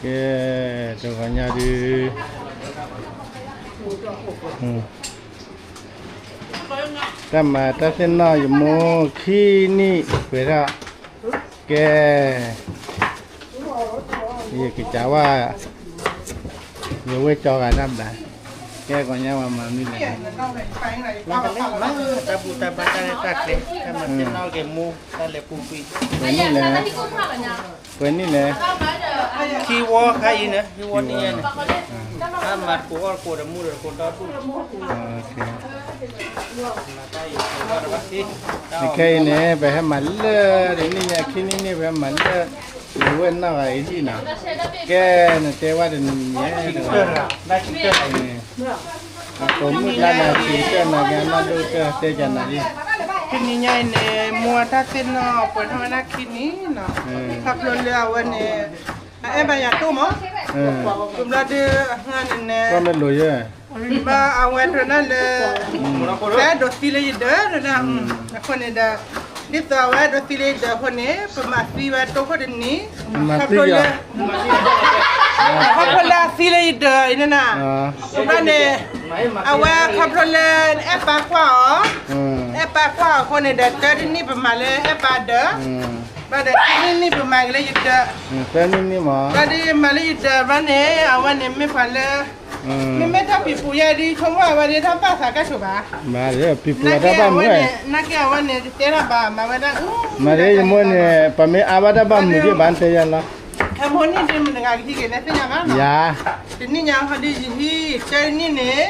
ကဲ, တဂီၤညါဒုး, တၢ်မၤတၢ်သ့ၣ်နီၣ် ယမိၢ်ခံနံၣ်ပှဲၤထီၣ်, ကဲ, ယကစးဝါ, ယဝဲၢ်ကၠီဂၤတၢ်ဘျး, ကဲကီညါဝဲမၤမနုၤလဲၣ်, မၤကလဲၤမၤတၢ်ဘူၣ်တၢ်ဘါတၢ်ရဲၣ်တၢ်ကျဲၤ, တၢ်မၤသ့ၣ်နီၣ်က့ၤမိၢ်တၢ်လဲၤပူၤကွံာ်, ပှဲၤနံၣ်လဲၣ်, ပှဲၤနံၣ်လဲၣ်, ခံဝီခါအံၤန့ၣ် ခံဝီတယဲၢ်န့ၣ်, တၢ်မၤတကိးအီၣ်တကိးဒီးမူဒီးတကိးဒီဒူၣ်, ခဲအံၤန့ၣ် ပဟဲမၤလၢတနံၣ်ညါ ခံနံၣ်န့ၣ် ပဟဲမၤလၢ ယဝဲၢ်နီၢ်ဂၤအံၤဟံၣ်နီၤ, ကဲနတဲဝဲတနံၣ်ညါ, အကိးမုၣ်ကျါနၤ စံးကတၢၢ်နၤ ကဲနီၢ်ဒိၣ်ကတၢၢ်တဲကနၤလံ, တနံၣ်ညါအံၤန့ၣ် မိၢ်အတၢ်သ့ၣ်နီၣ်ပှဲၤထီၣ်ဝဲဒၣ်ခံနံၣ်နီၤ, ခီဖျိလၢအဝဲန့ၣ် အအဲၣ်ဘၣ်ယၤတိၢ်မး, ဘျီဒုးအဟါန့ၣ်န့ၣ် ဘၣ်အဝဲတဒၣ်လၢ သးအဲၣ်ဒိးသံလၢယဒၢးတဒၣ်, အဃိန့ၣ်ဒီး ဒ်သိးအဝဲအဲၣ်ဒိးသံလၢယဒၢးအဃိန့ၣ် ပမၤသံဝဲတိၢ်ခိၣ်တနံၤ, ခီဖျိလၢ ခီဖျိလၢအသံလၢယဒၢးအံၤန့ၣ်နီၤ, ဘျီန့ၣ် အဝဲခီဖျိလၢအဲၣ်ပၢ်ကွၢ်အီၤ, အဲၣ်ပၢ်ကွၢ်အီၤအဃိန့ၣ်ဒီး တၢတနံၣ်ပမၤလၢအဲၣ်ပၢ်ဒၢး, ဘျီဒီး ခံနံၣ်နံၣ်ပမၤက့ၤလၢယဒၢး, ဘျီဒီးမၤလၢယဒၢးဘျီန့ၣ် အဝဲန့ၣ်မ့ၢ်ပှၤလၢ မ့မ့ၢ်တၢ်ပံၤပူၤယဲဒ်ဆိကမိၣ်အဝဲဒၣ်တၢ်ဘၣ်သးကဲဆိးဘၣ်, နာ်က့အဝဲန့ၣ် နာ်က့အဝဲန့ၣ် တတဲတၢ်ဘၣ်မၤဝဲဒၣ်, မၤဒ်ယမိၢ်န့ၣ် ပမ့ၢ်အါဘၣ်တၢ်ဘၣ်မုာ်က့ၤဘၣ်တဲယၤလီၤ, ခဲမိၢ်နံၣ်ဒ်မတၤတဂၤကဟံးက့ၤလၢသ့ၣ်ညါဘၣ်, ယၤ, တနံၣ်ညါဟီဒ်ယဟံၣ် တနံၣ်န့ၣ်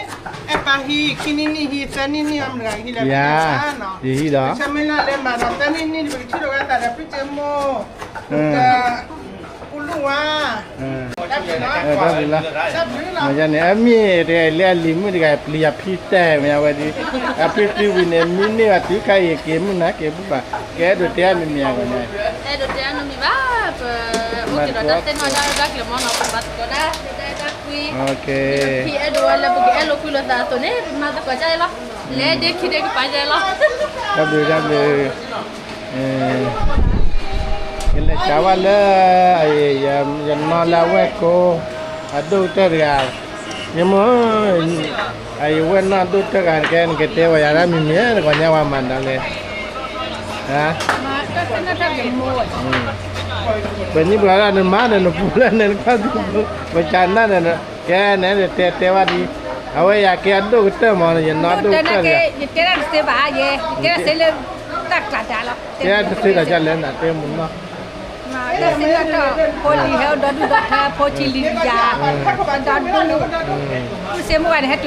အဲၣ်ပၢ်ဟံၣ် ခံနံၣ်နံၣ်ဟံၣ် သၢနံၣ်နံၣ်ဟံၣ် မတၤတဂၤကဟံးလၢသ့ၣ်ညါဘၣ်နီၤ, ယဟံၣ်ဒီး ဆၢမုၢ်လၢ်လၢမၤဒီး သၢနံၣ်နံၣ် ပကထံၣ်လိာ်ဝဲသးဒီး ဖုစ့မိၢ် ပူလူၢ်ဝါ, တၢ်ဘျုးလီၤ, မ့ၢ်ယၤန့ၣ် အမ့ၢ်တဂၤလၢအလံၤမုၣ်တဂၤ ပျံၤယၤဖံတဲာ်မ့ၢ်ယၤဝဲဒ်, အဖံဖံဝံၤန့ၣ် မံန့ၢ်ဘၣ်တုၤခါအံၤက့ၤမုၢ်နၤက့ၤဘူၣ်ဘၣ်, ကအဲၣ်ဒိးတဲအမံၤမ့ၢ်ယၤဝဲန့ၣ်, အဲၣ်ဒိးတဲအမံၤမံၤဘၣ်, ပအိၣ်က့ၤဒီးတၢ်သ့ၣ်နီၣ်ဒၣ်ဒၣ်ကျဲၤမီၢ်နီၤ ပမၤသကိးဒၣ် တၢ်အဲၣ်တၢ်ကွံ, ဖံအဲၣ်ဒိးဝဲလၢပကအဲၣ်လိာ်ကွံလိာ်သးအသိးန့ၣ် ပမၤသကိးဒ်အံၤလီၤ, လဲၤဒ့ခံဒ့ကပၤဒ်အံၤလီၤ, တၢ်ဘျုးတၢ်ဘျုး ယလဲၤစးဝဲလၢ ယနီၢ်လၢအဝဲၢ်ကိ အဒိၣ်ကတၢၢ်တဂၤ, ယမိၢ်, အယဝဲၢ်နီၢ်ဒိၣ်ကတၢၢ်တဂၤ နကဲနကတဲဝဲယၤတၢ်မံၤမံၤ နကီညါဝဲမၤဒ်လဲၣ်, ပနံၣ်ပှၤဒၣ်နမါဒီးနပူၤလၢနခီၣ်ဒူၣ် ပကနၣ်ဒီး ကဲန့ၣ်တဲတဲဝဲဒ်, အဝဲယၤကဲအဒိၣ်ကတၢၢ်မး ယနီၢ်ဒိၣ်ကတၢၢ်တဂၤ, ယတဲတၢ်တသ့ဘၣ်ယဲ, ယတဲတၢ်တသ့လၢတၢ်ကျးဒၣ်လီၤ, တဲတသ့ဒီးကလဲၣ်နတဲမုၢ်နီၢ် တၢ်စံးတၢ်တီ ဖိလံၤဟဲအိၣ်ဒီဒူၣ်ဒီထၢ ဖိထံလံၤယၤ,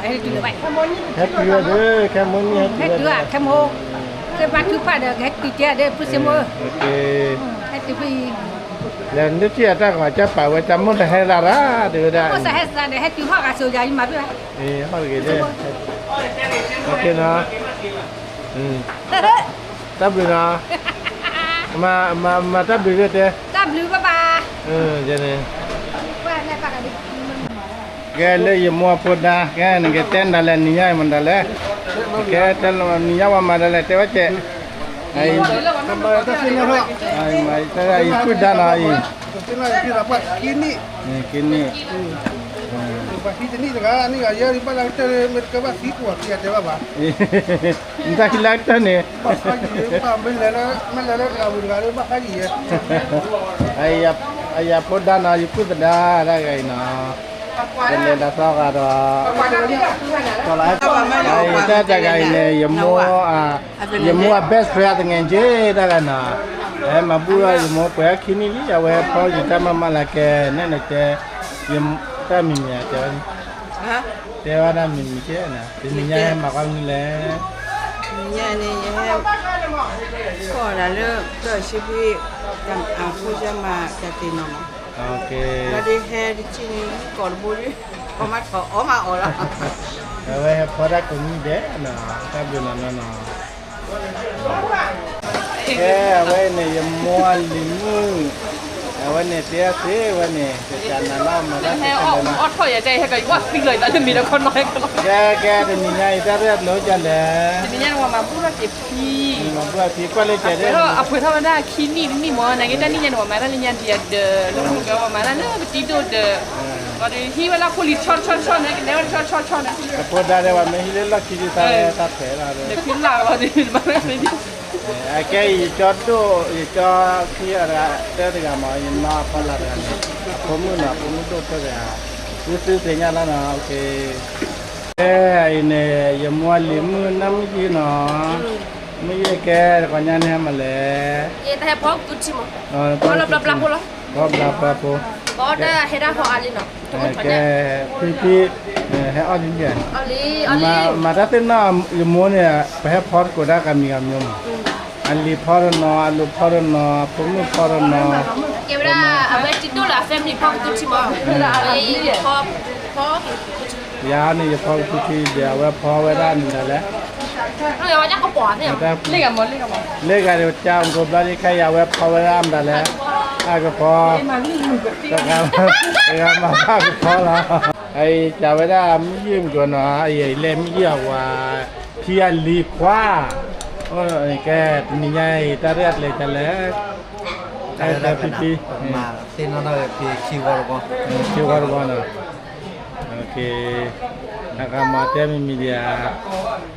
ဒီဒူၣ်, ဖုစ့မိၢ်ဂၤန့ၣ် ဟဲတုၤနီတဘျီဘၣ် ယစံးကဒီး ဟဲတုၤလၢၤဘၣ်, ဟဲတုၤဝဲဒၣ် ခဲမိၢ်နံၣ် ဟဲတုၤဝဲဒၣ် ခဲမိၢ်, ကဘၣ်ထုကဖၣ်ဒီး ကဟဲတုၤတဲဒီး ဖုစ့မိၢ်, ဟဲတုၤဖုအံၤ, လဲၤနုၢ်ထံၣ်အတၢ်ကမၤကၢ်ပာ်ဝဲ တၢ်မိၢ်တဟဲရၤရၤ တဲဝဲဒၣ်, မိၢ်စးဟဲစးဒီး ဟဲတုၤဟီၣ်ဂၤစိၤယၤ ယမၤဘၣ်, ဟီၣ်တဂ့ၤ, တၢ်ဘျုးနီၤ, မၤတၢ်ဘျုးလၢတဲ, တၢ်ဘျုးဘၣ်ဘၣ်, ကဲလၢယမိၢ်အဖိဒါ ကဲနကတဲနၤလဲၣ် နံၤညါမၤဒ်လဲၣ်, ကဲတဲနံၤညါဝဲမၤဒ်လဲၣ် တဲဝဲကဲ, ယပုၢ်ဒါနီၤအံၤ, က့န့ၣ်, နတၢ်ဟံးလၢကတၢၢ်န့ၣ်, အဖိဒါနီၤ ယပုၢ်သဒါတၢ်ဂၤအံၤနီၤ, ကလဲၤလီၤသီဂၤဒီး, တၢ်တဂၤအံၤန့ၣ် ယမိၢ်, ယမိၢ်အ best friend တငဲးက့တၢ်ဂၤနီၤ, မၤဘူၣ်ဒီးယမိၢ်ပှဲၤခံနံၣ်လံ အဝဲဖီယတၢ်မၤမၤလၢကဲ, နဲနတဲ, တၢ်မံၤမံၤတဲဝဲ, တဲဝဲဒၣ်မံၤမံၤကဲနီၤ တနံၤညါဟဲမၤကွၢ်မနုၤလဲၣ်, တနံၤညါန့ၣ် ယဟဲ, ကိးဒၣ်လၢ, ကၢၢ်ဆံဖံ, အဖိယမၤကတဲနီၤမး, ဘၣ်ဒ်ဟဲတထံၣ်န့ၣ် ကိးတဘိလံ, အီမးထီၣ်အီမးအီၣ်လီၤ, အဝဲဟဲဖီတၢ်ကိးမံၤဒဲးနီၤ တၢ်ဘျုးနီၤနီၤနီၤ ကဲအဝဲန့ၣ် ယမိၢ်အလံၤမုၣ်, အဝဲန့ၣ်တဲသ့ဝဲန့ၣ် ကစၢ်နၤလၢအမၤတၢ်ဟဲအီၣ်အီၣ်ထီၣ်ယၤတဲ ဟဲကယွၤသံလီၤယသးလၢမ့ၢ်ဒီးခီနီၤဟဲကလီၤ, ကဲကဲတနံၤညါအံၤ တၢ်ရဲၣ်အကျိၤကလဲၣ်, တနံၤညါန့ၣ် ပှၤမၤဘူၣ်ထီၣ်က့ၤဖံ, မၤဘူၣ်အဖံကွၢ်လၢကဲဒဲး, အပှဲၤထီၣ်ဝဲဒၣ်ခံနံၣ်တနံၣ်မ့ၢ် နာ်က့တၢ်နံၣ်ညါန့ၣ် ပှၤမၤတၢ်လၢညါဒံးယၤဒီး လၢမုၢ်ကပှၤမၤတၢ်လၢပတံဒိၣ်ဒီး ပှၤဒီးဟံးဝဲလၢဖိလံၤဆီဆီဆီန့ၣ် ကနဲဝဲဆီဆီဆီန့ၣ်, အဖိဒါဒဲး ပှၤမ့ၢ်ဟံးလၢလီၢ်ခံဒ်သးဝဲတၢ်ဖဲးလီၤဒီး, ဒီးဖံလၢ်ဝဲဒ်မၤလၢန့ၣ် အကဲအံၤ ယကၠီဒိၣ် ယကၠီခံအတဂၤတၢတဂၤမး ယနီၢ်အဖီလာ်တဂၤန့ၣ် အဖိမုၣ်နီၤ အဖိမုၣ်ဒိၣ်တၢတဂၤ, သုသုသ့ၣ်ညါလီၤနီၤ, ကဲအံၤန့ၣ် ယမိၢ်လံၤမုၣ်နၢ်မုၣ်ယံနီၤ, မုၣ်ယံကဲ တဂီၤညါန့ၣ်ဟဲမၤလဲၣ်, ဖီဘျါဖျါဖိ, ကဲ ဖံဖံ ဟဲအီၣ်လံ, မၤတၢ်သ့ၣ်နီၣ် ယမိၢ်န့ၣ် ပဟဲဖီသကိးတၢ်ဂၤမံၤဂၤမံၤမး, အလံၤဖီတနီၤ အလိၤဖီတနီၤ အဖိမုၣ်ဖီတနီၤ, ကဲဝဲဒၣ် အဝဲတံဒိၣ်လၢအ family ဖီကသူထံမး, ယၤန့ၣ် ယဖီကသူထံဒီး အဝဲဖီဝဲဒၣ်မနုၤလဲၣ်, လ့ၣ်ဂၤဒီး ကၢ်အိၣ်ကိးဘျီဒ်ခဲအံၤ အဝဲဖီဝဲဒၣ်မနုၤလဲၣ်, အကဖီ တဂၤမၤဘၣ်ကဖီလီၤ, အအံၤကးဝဲဒၣ်မုၢ်ယံၢ်မုၢ်ကီးနီၤ အအံၤလဲၤမုၢ်ယံၢ်အဝၤ ဖံအလံၤခွါ, ကဲ တနံၤညါအံၤ တၢ်ရဲၣ်အကျဲၤကလဲၣ်, ဖံဖံ သ့ၣ်နီၣ်ထီၣ်ဝဲဖံခံဝီတဝီ, ခံဝီတဝီနီၤ, အဂၤမၤတဲမံၤမံၤဒံးဧါ,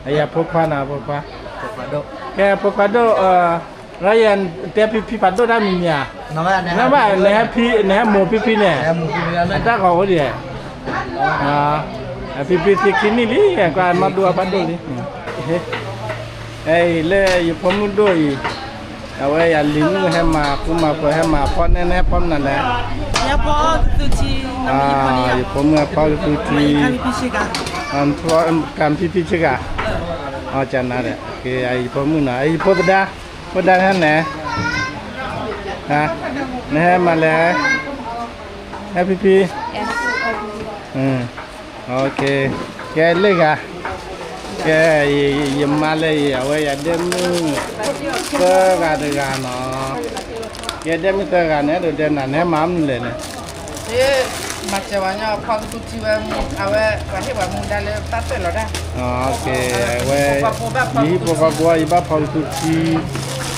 အယၤဖိခွါနီၤ ဖိခွါ, ကဲဖိခွါဒိၣ် ရယတဲဖံဖံဖးဒိၣ်တၢ်မံၤမံၤဧါ, နဘၣ် နဟဲဖံ နဟဲမိၢ်ဖံဖံန့ၣ်, အတၢ်ဂီၤအိၣ်ဒံး, ဖံဖံသံခံနံၣ်လံ ကွၢ်နီၢ်ဒိၣ်အဖးဒိၣ်လံ, လၢယဖိမုၣ်ဒိၣ်အံၤ, အဝဲယၤလံၤမုၣ်ဟဲမၤဃူမၤဖိး ဟဲမၤဖီန့ၣ် နဟဲဖီမနုၤလဲၣ်, ယဖိမုၣ်ဟဲဖီကသူထံ, ကၤဖံဖံဆ့ကၤ, အကနၤဒီး ယဖိမုၣ်နီၤ ယဖိသဒါ, ဖိဒါဟဲနဲၣ်, နဟဲမၤလဲၣ်, ဟဲဖံဖံ, ကဲလၢဂၤ, ကဲ, ယမါလၢအံၤ အဝဲယဒဲမုၣ်သၢဂၤတဂၤနီၤ, ယဒဲမုၣ်သၢဂၤန့ၣ် အဲၣ်ဒိးတဲနၤ နဟဲမၤမနုၤလဲၣ်န့ၣ်, မၤစၢၤဝဲညီ ဖီကသူထံဝဲ အဝဲ ပှၤဟ့ၣ်ပှၤမူဒါလၢတၢ်သွဲၣ်လီၤတၢ်, အဝဲ ယဟံၣ်ဖိဃီဖိ ယဘၣ်ဖီကသူထံ,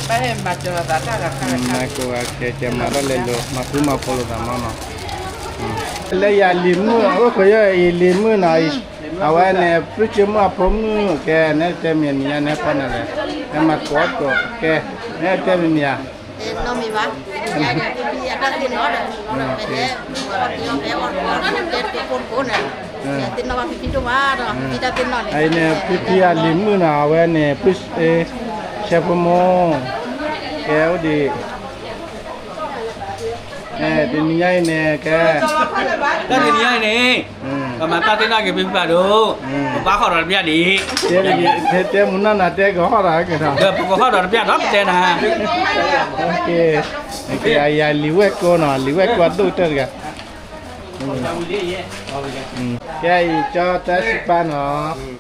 ဘၣ်ဟ့ၣ်မၤစၢၤလိာ်သးတၢ်ဂၤခါဂၤခါ, ကဲ ကဲမၤတၢ်လဲၤလိာ် မၤဃူမၤဖိးလိာ်သးမးနီၤ, လၢယၤလံၤမုၣ် အိၣ်ခိးယအံၤလံၤမုၣ်နီၤ, အဝဲန့ၣ် ဖုကၠိမုၣ်အဖိမုၣ် ကဲ နဲတဲမံၤနံၤညါ နဲဖီနၤလဲၣ်, နဲမၤသကိးကိး ကဲ, နဲတဲမံၤမံၤဧါ, အံၤန့ၣ် ဖံဖံအလံၤမုၣ်နီၤ အဝဲန့ၣ် ဆဲဖိမိၢ် ကဲအိၣ်ဒံး တနံၤညါအံၤန့ၣ် ကဲ တၢ်တနံၤညါအံၤန့ၣ် ပမၤတၢ်သ့ၣ်နီၣ်က့ၤဖံဖံဖးဒိၣ်, ပဘၣ်ဟီၣ်ဒီးတပျၢ်ဒံး, တဲမုၢ်နီၢ်နၤတဲကဟီၣ်ဒီးက့ၤထီၣ်, ပကဟီၣ်ဒီးတပျၢ်ဒီးပတဲနၤ, အံၤလံၤဝဲၢ်ကိနီၤ လံၤဝဲၢ်ကိအဒိၣ်ကတၢၢ်တဂၤ, ကဲအံၤကၠီတၢ်စံးပာ်နီ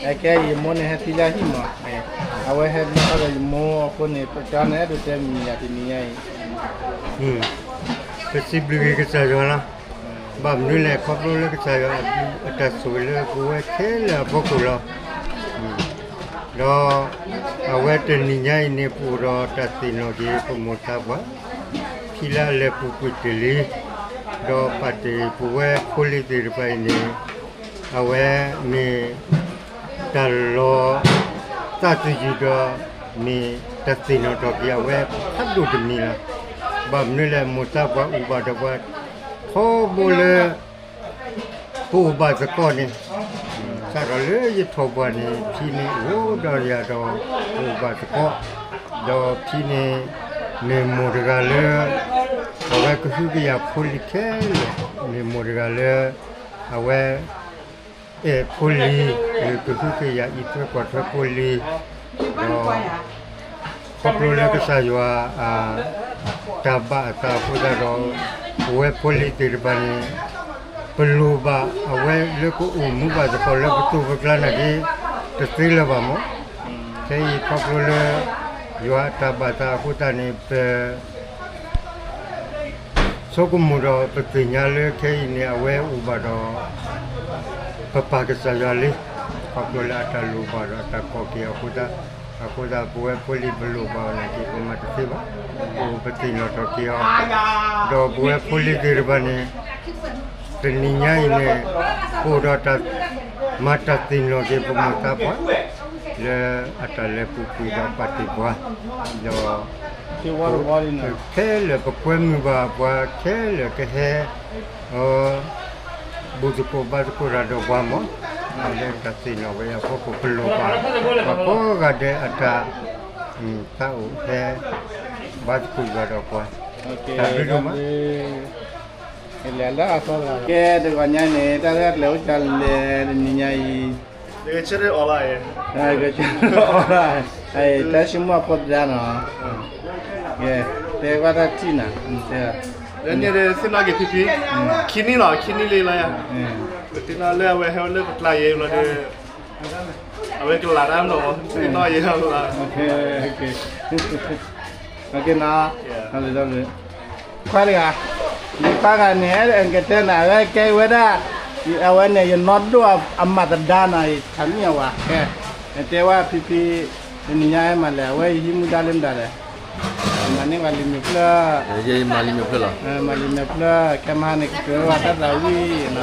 ၤ, ကဲအံၤမိၢ်န့ၣ်ဟဲသံလၢဟံၣ်မး, အဝဲဟဲဘျုးထီၣ်ဒီးယမိၢ်အဃိန့ၣ် ပကၠီန့ၣ်အဲၣ်ဒိးတဲမံၤယၤတနံၤညါအံၤ ပစံးဘျုးက့ၤကစၢ်ယွၤလီၤ. ဘၣ်မနုၤလဲၣ် ခီဖျိလၢကစၢ်ယွၤအတၢ်ဆိၣ်ဂ့ၤလၢပဝဲခဲလၢာ်အဖီခိၣ်လီၤ. ဒီးအဝဲတနံၤညါအံၤန့ၣ် ပအိၣ်ဒီးတၢ်သ့ၣ်နီၣ်က့ၤ ပမိၢ်သးပှၢ် ဖံလၢအလဲၤပူၤကွံာ်တ့ၢ်လံ, ဒီးပာ်တ့ၢ်ပဝဲဖိလံၤသ့ၣ်တဖၣ်အံၤန့ၣ် အဝဲမ့ၢ် တၢ်လီၤ သးသယုၢ်ဒီး မ့ၢ်တၢ်သ့ၣ်နီၣ်ထီၣ်က့ၤအဝဲဖးဒိၣ်တမံၤလီၤ. ဘၣ်မနုၤလဲၣ် မိၢ်သးပှၢ်အိၣ်ဘၣ်ဒီးပှၤ ထီဘိလၢ ပအိၣ်ဘၣ်သကိးန့ၣ် စးထီၣ်လၢယထီၣ်ပှၢ်န့ၣ် ဖံန့ၣ်အိၣ်ဒီးယၤဒီး ပအိၣ်ဘၣ်သကိး, ဒီးဖံန့ၣ် မ့ၢ်မိၢ်တဂၤလၢ အဝဲကဟုကယာ်ဖိလံၤခဲလၢာ်, မ့ၢ်မိၢ်တဂၤလၢ အဝဲ အဲၣ်ဖိလံၤ ကဟုကယာ်အံးထွဲကွၢ်ထွဲဖိလံၤ, ဒီး ခီဖျိလၢကစၢ်ယွၤ တၢ်ဘၣ်အသးအဃိသတးဒီး ပဝဲဖိလံၤသ့ၣ်တဖၣ်န့ၣ် ပလိၣ်ဘၣ်အဝဲလၢကအိၣ်မူဘၣ်သကိးလၢပသိးပကျါနာ်က့ တသ့လၢၤဘၣ်မး. ခဲအံၤခီဖျိလၢ ယွၤအတၢ်ဘၣ်သးအဃိသတးန့ၣ် ပ ဆိကမိၣ်ဒီးပသ့ၣ်ညါလၢခဲအံၤန့ၣ် အဝဲအိၣ်ဘၣ်ဒီး ပပၢ်ကစၢ်ယွၤလံ, ခီဖျိလၢအတၢ်လိၣ်ဘၣ်ဒီးတၢ်ကိးက့ၤအဃိသတး, အဃိသတးပဝဲဖိလံၤပလိၣ်ဘၣ်အီၤန့ၣ်က့ၤ ပမၤတသ့ဘၣ်, ပအိၣ်ပသ့ၣ်နီၣ်ထီၣ်က့ၤအီၤ, ဒီးပဝဲဖိလံၤသ့ၣ်တဖၣ်န့ၣ် တနံၤညါအံၤန့ၣ် အိၣ်ဒီးတၢ် မၤတၢ်သ့ၣ်နီၣ်က့ၤပမိၢ်သးပှၢ် လၢအတၢ်လဲၤပူၤကွံာ်ဒီးပာ်တ့ၢ်ပှၤ, ဒီး ခဲလၢာ်ပကွဲမုာ်ဘၣ်ပှၤ ခဲလၢာ်ကဟဲ အီၤ ဘူၣ်သကိးဘါသကိးတၢ်ဒီးပှၤမး, လၢတၢ်သ့ၣ်နီၣ်ဝဲအဖီခိၣ်ပလိၣ်ဘၣ် ပှၤကိးဂၤဒဲးအတၢ် သးအိၣ်ဟဲ ဘါသကိးယွၤဒီးပှၤ, တၢ်ဘျုးဒိၣ်မး ကဲတဂီၤညါန့ၣ် တၢ်ရဲၣ်ကျဲၤအိၣ်ကလဲၣ် တနံၤညါအံၤ, ကဆၢအီၤလီၤ, တၢ်ဆိကမိၣ်အဖိသဒါနီၤ, ကဲ တဲကွၢ်တၢ်ထံၣ်နၤ, လၢန့ၣ်သ့ၣ်နီၣ်က့ၤဖံဖံ, ခံနံၣ်လီၤ ခံနံၣ်လံလီၤယၤ, သ့ၣ်နီၣ်လၢအဝဲဟဲအိၣ်လၢပကျါယဲၢ်လီၤဒီး အဝဲကလးတၢ်နီၤ သ့ၣ်နီၣ်ယဲၢ်လီၤ, ခွါတဂၤ, လံၤခွါဂၤန့ၣ် အဲၣ်ဒိးကတဲနၤ အဝဲကဲဝဲဒၣ်, အဝဲန့ၣ်ယနီၢ်ဒိၣ်အမၤသဒါနီၤ ယထၢနံၣ်အဝၤ, ကဲ နတဲဝဲဖံဖံ, တနံၤညါမၤလဲၣ် အဝဲယဟံးမူဒါလၢမတၤလဲၣ်, မၤန့ၢ်ပှၤလံၤမ့ၢ်ဖျၢၣ်, ယမၤလံၤမ့ၢ်ဖျၢၣ်လီၤ, မၤလံၤမ့ၢ်ဖျၢၣ် ခဲမဟါန့ၣ် ကတိၤဝဲတၢ်သးဝံၣ်နီၤ,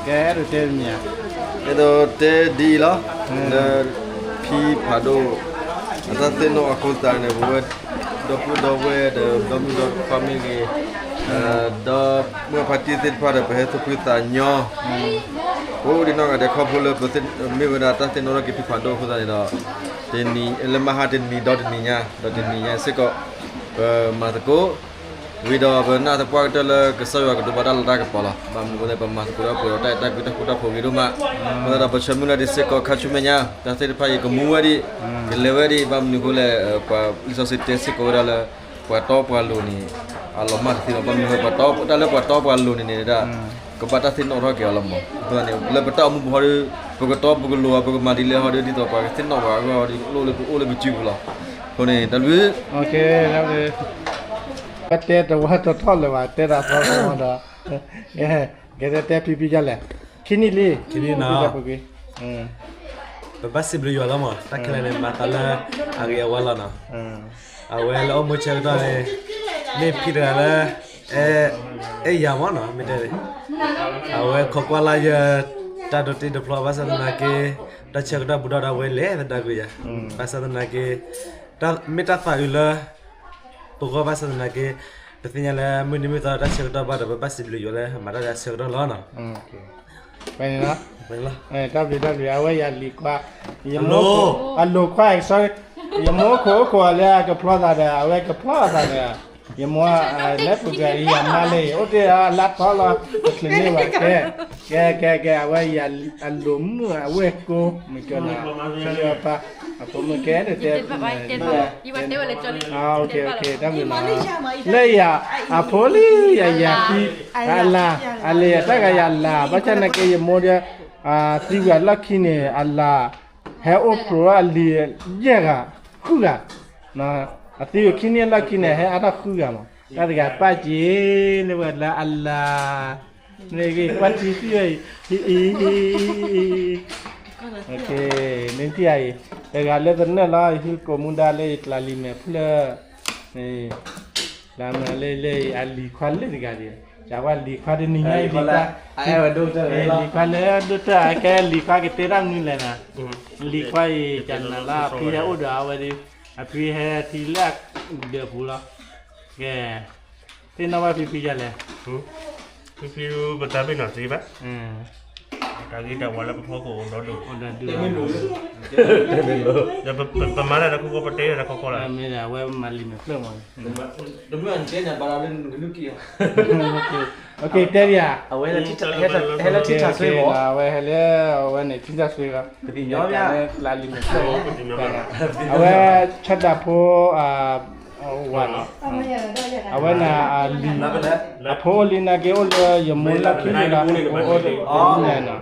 ကဲအဲၣ်ဒိးတဲမ့ၢ်ဧါ, အဲၣ်ဒိးတဲဒ်အံၤလီၤ, လၢ ဖံဖးဒိၣ် အတၢ်သ့ၣ်နီၣ်အဃိသတးန့ၣ် ပဝဲ ဒီပုၢ်ဒီဝဲၢ်ဒီး ဒီမုၣ်ဒီခွါမ့ၢ်ဂ့ၤ, ဒီမုၢ်ဖါတံၢ်သ့ၣ်တဖၣ်ဒီး ပဟဲသူၣ်ဖှံသးညီ, ပအိၣ်ဒံးနီၢ်ဂၤဒဲးခီဖျိလၢ ပမ့ၢ်ဝဲဒၣ်တၢ်သ့ၣ်နီၣ်ထီၣ်က့ၤဖံဖးဒိၣ်အဃိသတးန့ၣ်ဒီး, လၢမဟါတနံၤဒီတနံၤညါ ဒီးတနံၤညါစ့ၢ်ကီး, ပမၤသကိး ဝံၤဒီးပနၢ်သပှၢ်ကတၢၢ်လၢကစၢ်ယွၤကဒိးဘၣ်တၢ်လၤတၢ်ကပီၤလီၤ. ဘၣ်မနုၤအဃိလဲၣ် ပမၤသကိးဒီးပှဲၤဒီးတၢ်အဲၣ်တၢ်ကွံတၢ်ဃူတၢ်ဖိးဂ့ၤဒိၣ်မး, အဃိသတးဒီးပဆၢမုၢ်လၢ်ဒံးစ့ၢ်ကီး ခါဆူမဲာ်ညါ တၢ်သ့ၣ်တဖၣ်အံၤကမူဝဲဒံး, ကလဲၤဝဲဒံး, ဘၣ်မနုၤအဃိလဲၣ် ပှၤလံာ်စီဆှံတဲစ့ၢ်ကီးဝဲဒၣ်လၢ ပှၤတီပှၤလိၤန့ၣ် အလီၤမၢ်တသ့လီၤ. ဘၣ်မနုၤအဃိ ပှၤတီ တၢ်လၢပှၤတီပှၤလိၤန့ၣ်န့ၣ်ဒၣ် ကဘၣ်တၢ်သ့ၣ်နီၣ်ထီၣ်က့ၤအီၤလီၤမး. အဃိသတးန့ၣ် လၢပတၢ်အိၣ်မူပူၤဟီဒီး ပကတီပကလိၤ ပကမၤဒ်လဲၣ်ဟီဒီး ဒ်သိးပှၤကသ့ၣ်နီၣ်ပှၤအဂီၢ်ဒီး ကအိၣ်လၢပအိၣ်လၢပစုပူၤလီၤ. အဃိန့ၣ် တၢ်ဘျုး ပတဲတဝါတထီၣ်လၢၤဘၣ် တဲတၢ်သီသီဒီး ကဲ ကဲတဲတဲဖံဖံဒ်လဲၣ် ခံနံၣ်လံ ခံနံၣ်နီၤ ပဘၣ်စံးဘျုးယွၤလီၤမး တၢ်ခဲလၢာ်န့ၣ် မၤသးလၢအဂ့ၤအဝါလီၤနီၤ အဝဲလၢအိၣ်မူဆၢကတီၢ်န့ၣ် မ့ၢ်ဖံတဂၤလၢ အဲၣ်ယၤမးနီၤ မ့ၢ်တဲန့ၣ် အဝဲခိးကွၢ်လၢယ တၢ်ဒိးတ့ဒိးဖျီဘၣ်ဆၣ်သနာ်က့ တၢ်ဆၢကတီၢ်ဘူးဒီးအဝဲလဲၤသဒၣ်ကွံာ်ယၤ ဘၣ်ဆၣ်သနာ်က့ မ့ၢ်တၢ်သးအုးလၢ ပဂီၢ်ဘၣ်ဆၣ်သနာ်က့ ပသ့ၣ်ညါလၢမုၢ်နံၤမုၢ်သီတၢ်ဆၢကတီၢ်ဘၣ်ဒီး ပဘၣ်စံးဘျုးယွၤလၢမၤတၢ်ဆၢကတီၢ်လီၤနီၤ တၢ်ဘျုးတၢ်ဘျုး အဝဲယၤလံၤခွါ ယမိၢ်ခိၣ် အလိၤခွါ sorry ယမိၢ်ခိၣ်အိၣ်ခိးလၢအကဖျီသးဒီး အဝဲကဖျီသးဒီး ယမိၢ် လၢပူၤကွံာ်ယၤမါလၢ အိၣ်တ့ၢ်အလါထီလီၤ တချုးန့ၢ်ဘၣ် ကဲ ကဲ ကဲ ကဲ အဝဲယၤအလိၤမုၣ်အဝဲၢ်ကိ မ့ၢ်ကၠီနီၤ ဆၢလၢပၢ် အဖိမုၣ်ကဲဒိးတဲ တၢ်ဘျုးနီၤ လၢယၤ အဖိလံ ယၤယၤခံ အလၤ အလံာ်အတၢ်ဂၤယၤလၤ ဘၣ်ဆၣ်သနာ်က့ယမိၢ်ဒီး သံဝံၤအလီၢ်ခံန့ၣ် အလၤ ဟဲအိၣ်ဖျိးအလံာ်ယဲၢ်ဂၤ ဃုဂၤ အသံဝံၤခံနံၣ်အလီၢ်ခံန့ၣ် ဟဲအါထီၣ်ဃုဂၤမး တၢ်တဂၤပၢ်က့ၤ လၢဝဲလၢအလၤ နကွၢ်ထံသံဝဲအံၤ အံၤ နထံၣ်အံၤ တဂၤလၢသနၢၣ်လီၤ ဟံးကိးမူဒါလၢယကျါလံာ်မဲာ်ဖျၢၣ် လၢမနုၤလၢ လၢအလံၤခွါလၢတဂၤဒံး ကဝဲလံၤခွါတနံၤညါအံၤ လံၤခွါလၢဒိၣ်တၢ် ကဲလံၤခွါကတဲတၢ်မနုၤလဲၣ်နၤ လံၤခွါအံၤ ကနၤလၢအဖံဟဲအိၣ်ဒီးအဝဲ အဖံဟဲထံလၢအဒၢးပူၤလီၤ ကဲ သ့ၣ်နီၣ်ဘၣ်ဖံဖံဒ်လဲၣ် ဖံဖံပတၢ်ဘ့ၣ်နီၣ်သ့ဘၣ် တၢ်ဂ့ၢ်တၢ်ဝါလၢပဖီခိၣ်အိၣ်ဒီဒူၣ် ဒီးပမၤတၢ်တခီခီ ပတဲတၢ်တခီခီလီၤ မ့ၢ်အဝဲမၤလံာ်မဲာ်ဖျၢၣ်မး တမ့ၢ်အတဲညါပာ်လီၤလၢနကလုၢ်ကံၢ်အီၤ အဝဲဟဲလၢထံထၣ်ဆွ့ဘၣ် အဝဲဟဲလၢအဝဲန့ၣ် ထံထၣ်ဆွ့ဘၣ် ပသ့ၣ်ညါ လၢလံာ်မဲာ်ဖျၢၣ်မး အဝဲ ဆၢဒၣ်ဖိ ဝၤနီၤ အဝဲန့ၣ် အလံၤ အဖိအိၣ်လံနာ်က့ အိၣ်လၢယမိၢ်လီၢ်ခံန့ၣ်လီၤ အိၣ်တန့ၣ်နီၤ အ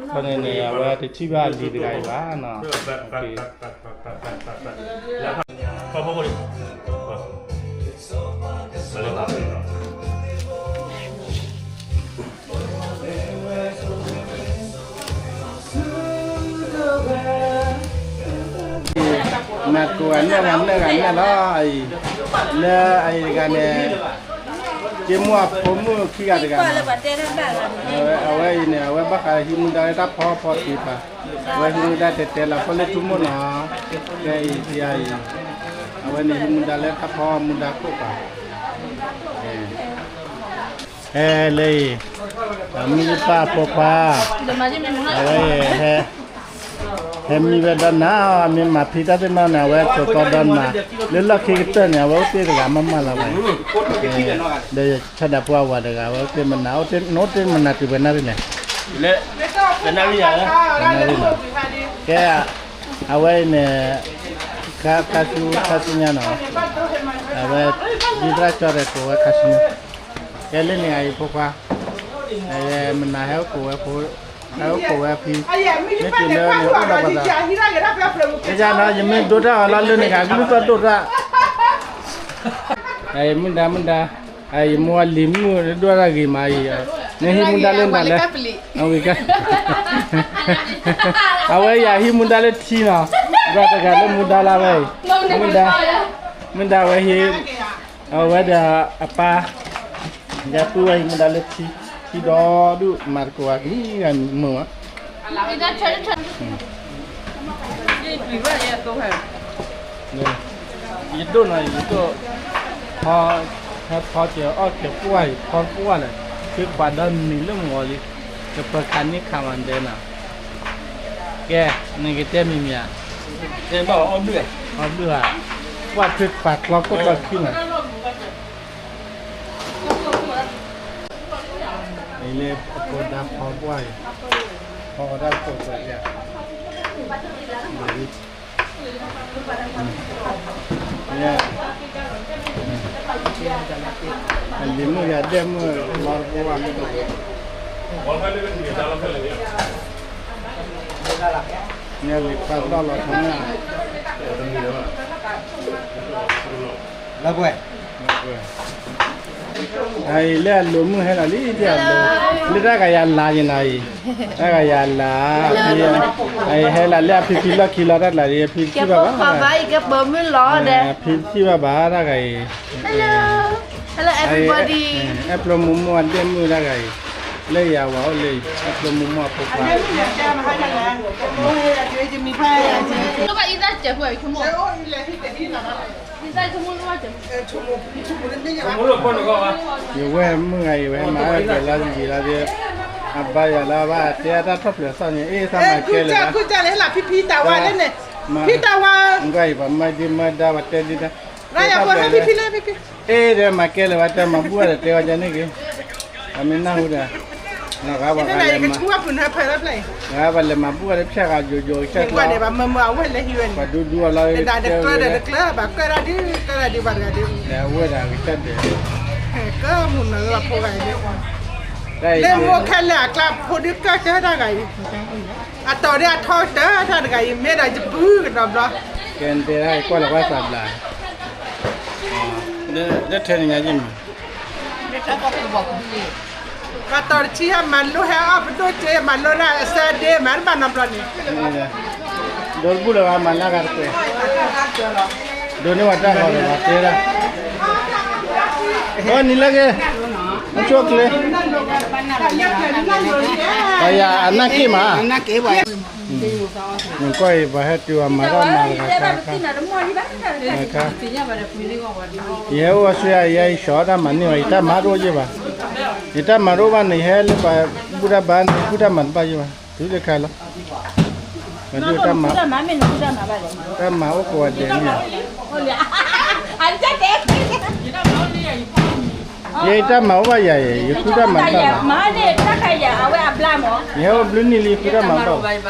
ဃိန့ၣ်န့ၣ် အဝဲတထံၣ်ဘၣ်အလံၤတဂၤအံၤဘၣ်နီၤ ပှၤဖိကိးလံ ပှၤလၢဘၣ် မၤကိးဂၤနဲၣ်ဂၤနဲၣ်ဂၤနဲၣ်လီၤအံၤ, လၢအံၤတဂၤန့ၣ်, က့မိၢ်အဖိမုၣ်ခံဂၤတဂၤ, အဝဲအံၤန့ၣ် အဝဲဘၣ်ဃးဟံးမူဒါလၢတၢ်ဖီဖီတံၢ်ပာ်, အဝဲဟံးမူဒါတဲတဲလီၤဖိလၢထူမိၢ်နီၤ, ဖဲအံၤအံၤ, အဝဲန့ၣ်ဟံးမူဒါလၢတၢ်ဖီမူဒါခိၣ်ပာ် ဟဲလၢအံၤ, အမုၢ်ယပၢ်ဖိခွါ, အဝဲ, ဟဲမံဝဲဒီးနၤ, မ့ၢ်မၤဖံတၢ်သ့ၣ်မနီၤန့ၣ် အဝဲကိးတီဒီးနၤ, လၢလီၢ်ခံကတၢၢ်န့ၣ် အဝဲအိၣ်တ့ၢ်တဂၤမးမးလီၤဝဲ, ဒီးယဆၢဒၣ်ပှၢ်ဝၤတဂၤ အဝဲအိၣ်တ့ၢ်မနၤ, နအိၣ်တ့ၢ်မနၤတုၤဝဲနၣ်ရံၣ်လဲၣ်, နၣ်ရံၣ်လီၤ, ကဲ, အဝဲအံၤန့ၣ်, ခါဆူခါဆူညါနီၤ, အဝဲ, ဒ်သရၣ်ကၠီဒီးကိးဝဲခါဆူညါ, ကဲလၢန့ၣ်အံၤဖိခွါ, မနၤဟဲအိၣ်ကိးဝဲဖိ, ဟဲအိၣ်ကိးဝဲဖံ, မ့ၢ်တုၤလၢန့ၣ်အိၣ်ဒီးပှၤသး, ကဲနီၤ ယမ့ၢ်ဒိတၢ်အီၤလီၤလၢန့ၣ် ကလုၢ်သီၣ်ဒိၣ်တၢ်, မုၢ်ဒါမုၢ်ဒါ, ယမိၢ်အလံၤမုၣ်ဒိၣ်တၢ်ဂ့ၤမးအံၤ, နဟံးမူဒါလၢနၤလဲၣ်, အဝဲယၤဟံးမူဒါလၢထံနီၤ, ဒီးတဂၤလၢမူဒါလၢဝဲအံၤ, မုၢ်ဒါ, မုၢ်ဒါဝဲဟံး, အဝဲဒီးအပၢ်, ယပုၢ်ဝဲဟံးမူဒါလၢထံ, ထံဒီဒူၣ်မၤသကိးဂၤကနံၤဂၤမုာ်မး ယဒိၣ်နီၤ ယဒိၣ်, ဟဲဖီက့ၤအီၣ်က့ၤပှၢ်အံၤ ဖီပှၢ်လၢၤ, ဖုခွးဒီနံၤလၢမုၢ်ဂီၤလံ, ကပၢၤခးန့ၢ်ခးမၤဒဲးနီၤ, ကဲ, နကတဲမံၤမံၤဧါ, အီၣ်ဘျုးဧါ, ပှၢ်ဖုခွးကျီကိၣ်ကျီခံနီၤ အံၤလၢအဖိဒါဖီပှၢ်အံၤ, ဖီအီၣ်တၢ်ကိၣ်ကျီဧါ, အလံၤမုၣ်ယၤဒဲၣ်မုၣ်လီၤတဘိဘၣ်, န့ၣ်လံၤခွါသီၣ်လီၤထီၣ်န့ၣ် လၢပှဲၤ, အံၤလၢအလိၤမုၣ်ဟဲလီၤလံ, လၢတၢ်ဂၤယၤလၤယနီၤအံၤ, တၢ်ဂၤယၤလၤ, အံၤဟဲလီၤလၢအဖံဖံလီၢ်ခံလီၤတၢ်လၤဒ် ဖံထံၣ်ဘၣ်ဘၣ်, ဖံထံၣ်ဘၣ်ဘၣ်တၢ်ဂၤအံၤ, အဲၣ်ဖျိမိၢ်မိၢ်အဒဲၣ်မုၣ်တၢ်ဂၤအံၤ, လၢယၤဝဲအိၣ်လၢအဖျိမိၢ်မိၢ်အဖိခွါ ယဝဲမုၢ်ဂၤအံၤဝဲမၤအၢၣ်ကဲၤလီၤယံာ်လီၤဒီး, အဘါယွၤလၢအဘၣ်တဲအတၢ်ထီၣ်ဖျဲးသီၣ်န့ၣ် အ့ၣ်သးမၤကဲလၢၤဘၣ်, ဖံတၢ်ဝါလၢန့ၣ်, ဖံတၢ်ဝါ, နကွၢ်အံၤပှၤမၤဒ်မၤဒါပှၤတဲဒ်တၢ်, ဖံဖံလၢဖံဖံ, အ့ၣ်ဒီးမၤကဲလၢၤဘၣ် တဲမၤဘူၣ်ဝဲဒီးတဲဝဲဒ်န့ၣ်ဂ့ၤ, အမ့ၢ်နၢ်ဟူဒီး, နဂၤပှၤလဲၤမၤဘူၣ်ဝဲဒီးဖျဲၣ်ဂၤယိယိကစၢ်ကျါ, ပှၤဒူဒူအီၤလီၤ, တကျၢဒီးတကျၢ ဘၣ်ကၢၣ်ဒၣ်ဒုး ကၢၣ်ဒၣ်ဒုးဘၣ်တဂၤဒုး, အဝဲဒၣ်ကစၢ်ဒဲး, ကၢၣ်မုၢ်နၤလၢဖိဂၤအံၤ, လၢမိၢ်ခဲလၢာ်အကျါဖိဒုးကၢၣ်ကၢၣ်တၢ်ဂၤအံၤ, အတီၢ်ဒုးအထီကတၢၢ်တၢ်တဂၤအံၤ မ့ၢ်ဒၣ်ယပုၢ်ကဒီးဘျီ, ကဲတဲဒၣ်ကွၢ်လီၤကွၢ်သးဘျါ, လၢထဲန့ၣ်ညါယမုၢ် ပှၤတီၢ်တဆံဟဲမၤလိဟဲအီၣ်ပဒိၣ်က့ မၤလိဒၣ်အစၢဒ့ မၤတဘၣ်နီတဘျီန့ၣ်, ဒိတဘူၣ်လၢၤဘၣ် မၤလၢဂၤတကွဲး, ဒိးန့ၢ်ဝဲတၢ်ဂီၤလၢၤဘၣ်တဲဒၣ်, အီနံၤလၢက့ၤ, အဆိၣ်ကျဲ, ပယၤအနၢ်က့ၣ်မး, နကွၢ်အံၤ ပှၤဟဲတုၤအမၤတၢ်မၤတဂၤခါ, ခါ, ယဟဲအိၣ်အဆူယၤ ယဲယဆှီတၢ်မၤန့ၢ်ဘၣ် ယတၢ်မၤတအိၣ်ဘၣ်န့ၣ် ယဟဲလၢပှၤဘူၣ်တၢ်ဘါန့ၣ် ဘူၣ်တၢ်မၤတဘၣ်ယဘၣ် တုၤလၢခါလီၤ, တၢ်မၤအိၣ်ကိးဂၤဒဲးန့ၣ်, ယဲယတၢ်မၤအိၣ်ဘၣ်ယၤအံၤ ယဃုတၢ်မၤတဘၣ်ဘၣ်, ယဟဲအိၣ်ဘျုးနံၣ်လံ ယဃုတၢ်မၤတဘၣ်ဘၣ်,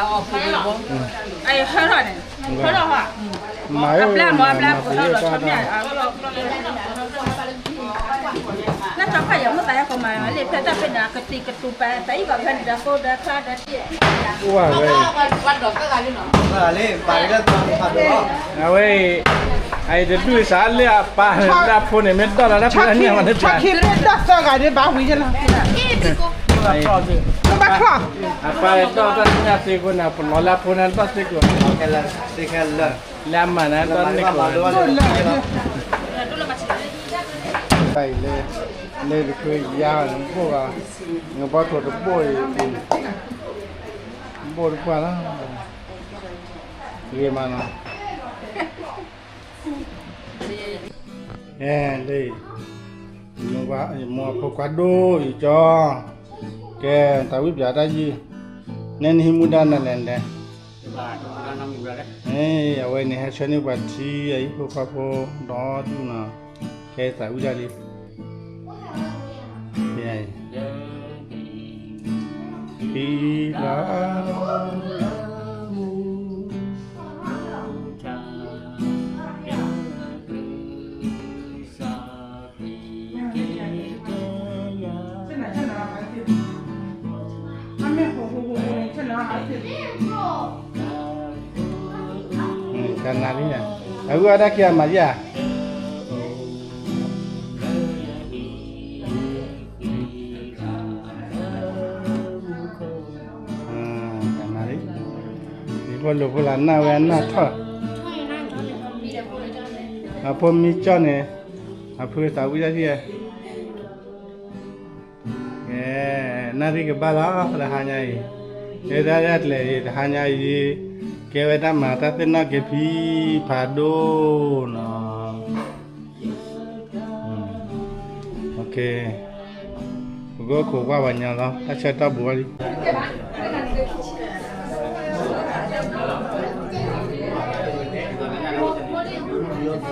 မၤ, အိၣ်ဝဲ, အဝဲအံၤ, အအံၤတဒူၣ်စးလၢအပၢ်န့ၣ် တၢ်ဖိန့ၣ် မ့ၢ်ဒီၣ်လီၤတၢ်ဖိတၢ်န့ၣ်မးန့ၣ်, ဘၣ်ချီၣ်, အပၢ်တီၢ်တၢ်သ့ၣ်ညါစ့ၢ်ကီးန့ၣ် ပလီၤလၢအဖိန့ၣ်တီၢ်စ့ၢ်ကီး, လၢအမၤန့ၣ်တီၢ်န့ၢ်ကီး, တၢ်အံၤလၢ လၢတချုးယါန့ၣ် ဘိၣ်ဂၤ, နဘီထိၣ်တဘိၣ်အံၤ, ဘိၣ်တပှၢ်လီၤ, ဂ့ၤမးနီၤ. အဲ လၢ ယမိၢ်အဖိခွါဒိၣ်အံၤကၠီ, ကဲ တၢ်ဝံၣ်ပၠးတၢ်ယုၢ်, နဲနဟံးမူဒါနၤလဲၣ်လဲၣ်, အဝဲန့ၣ်ဟဲဆှၢန့ၢ်ပှၤထံ အဟံၣ်ဖိဃီဖိဒီဒူၣ်နီၤ, ကဲသးဝံၣ်တၢ်လံ, ဖံလၢ တၢ်နါလံ, အဂုၤအဂၤတၢ်ခံဂၤမၤယၤ, တၢ်နါလံ, ယဖိလိာ်ဖိလၢနၢ်ဝဲအနၢ်ထီၣ်, အဖိမံကၠီန့ၣ်, အဖုသးဝံၣ်တၢ်ခံဂၤ ကဲ, နၣ်ရံၣ်ကဘၣ်လီၤ တဟါညါအံၤ, လၢတၢ်ရဲၣ်ကျဲၤအံၤ တဟါညါအံၤ, ကဲဝဲတၢ်မၤတၢ်သ့ၣ်နီၣ်က့ၤဖံဖးဒိၣ်နီၤ, ပကခိးကွၢ်ပှၤညီလီၤ တၢ်ဆၢကတီၢ်ဘူးဝဲလံ. အဂ့ၢ်ဒ်အံၤ, နမ့ၢ်တၢ်ဂ့ၤ နမၤတၢ်ဂ့ၤလၢပဂီၢ်လီၤ.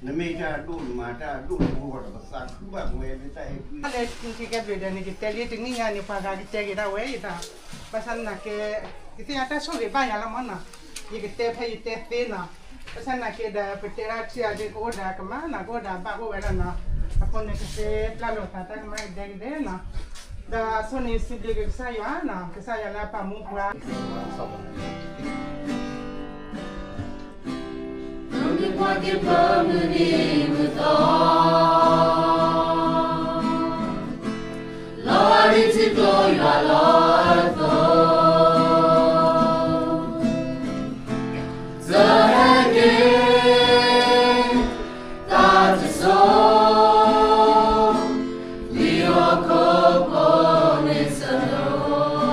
နမ့ၢ်တၢ်ဒိၣ် နမၤတၢ်ဒိၣ်လၢပဂီၢ်ဒီး ပသးခုဘၣ်ကဝဲလၢတၢ်အဲၣ်ကွံ လၢခံကဲဘျုးဒီးန့ၣ် ယတဲလံတနံၣ်ညါန့ၣ် ပှၤဂၤကတဲက့ၤဒၣ်ဝဲယသး, ဘၣ်ဆၣ်သနာ်က့ ယသ့ၣ်ညါတၢ်ဆိၣ်ဂ့ၤဘၣ်ယၤလီၤမးနီၤ, ယကတဲဖဲယတဲသ့နီၤ, ဘၣ်ဆၣ်သနာ်က့ဒီး ပတဲဒၣ်ထံၣ်အီၤဒ်ကအိၣ်ဒီးကမၣ်နီၤ, ကအိၣ်ဒီးဘၣ်အိၣ်ဝဲလီၤနီၤ, အဃိန့ၣ် ကသ့ပျၢ်လိာ်သးတၢ်ကမၣ်ကဒဲကဒဲနီၤ, ဒီးအဆိန့ၣ် စံးဘျုးက့ၤကစၢ်ယွၤနီၤ, ကစၢ်ယွၤလၢအပာ်မူပှၤ မုၢ်ပှၢ်က့ၤပမုၢ်နံၤမုၢ်သီ, လီၤဂာ်ဒ်ထံကျိယွၤလီၤအသိး, တဟဲက့ၤ သးတစိၤ, လံာ်ဟီၣ်ခိၣ်ဖိန့ၣ်စၢၤလိာ်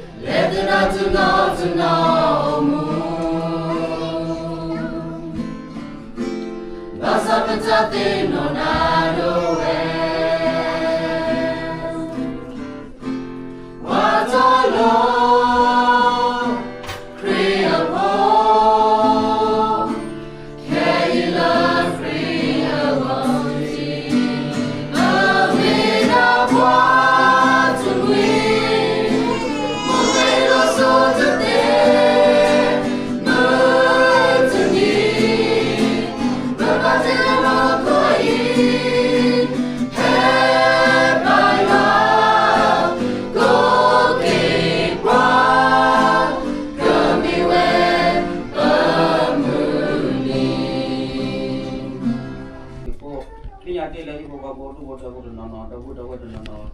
လဲၤသဒၣ်တနီၤတနီၤအိၣ်မူ, ဘၣ်ဆၣ်ပတၢ်သ့ၣ်နီၣ်နၤဒိၣ်ဝဲ, ပှၤတီလီၤ ခရံာ်အဖိ ခဲအံၤလၢခရံာ်အဂီၢ်တက့ၢ်. အမ့ၢ်ဒၣ်ပှၤတမှံၤ, မ့ၢ်လီၤစိၤတသ့, မုၢ်တနံၤ, ပဘၣ်တဲလၢမူခိၣ်အံၤ, ဖဲပယွၤ ကိးက့ၤပှၤ ကမ့ၢ်ဝဲပမုၢ်နံၤ. သ့ၣ်ညါတ့ၢ်လၢဟံၣ်ဖိဃီဖိဒူၣ်ဖိထၢဖိတနီၤနီၤ ဒီပုၢ်ဒီဝဲၢ်တနီၤနီၤ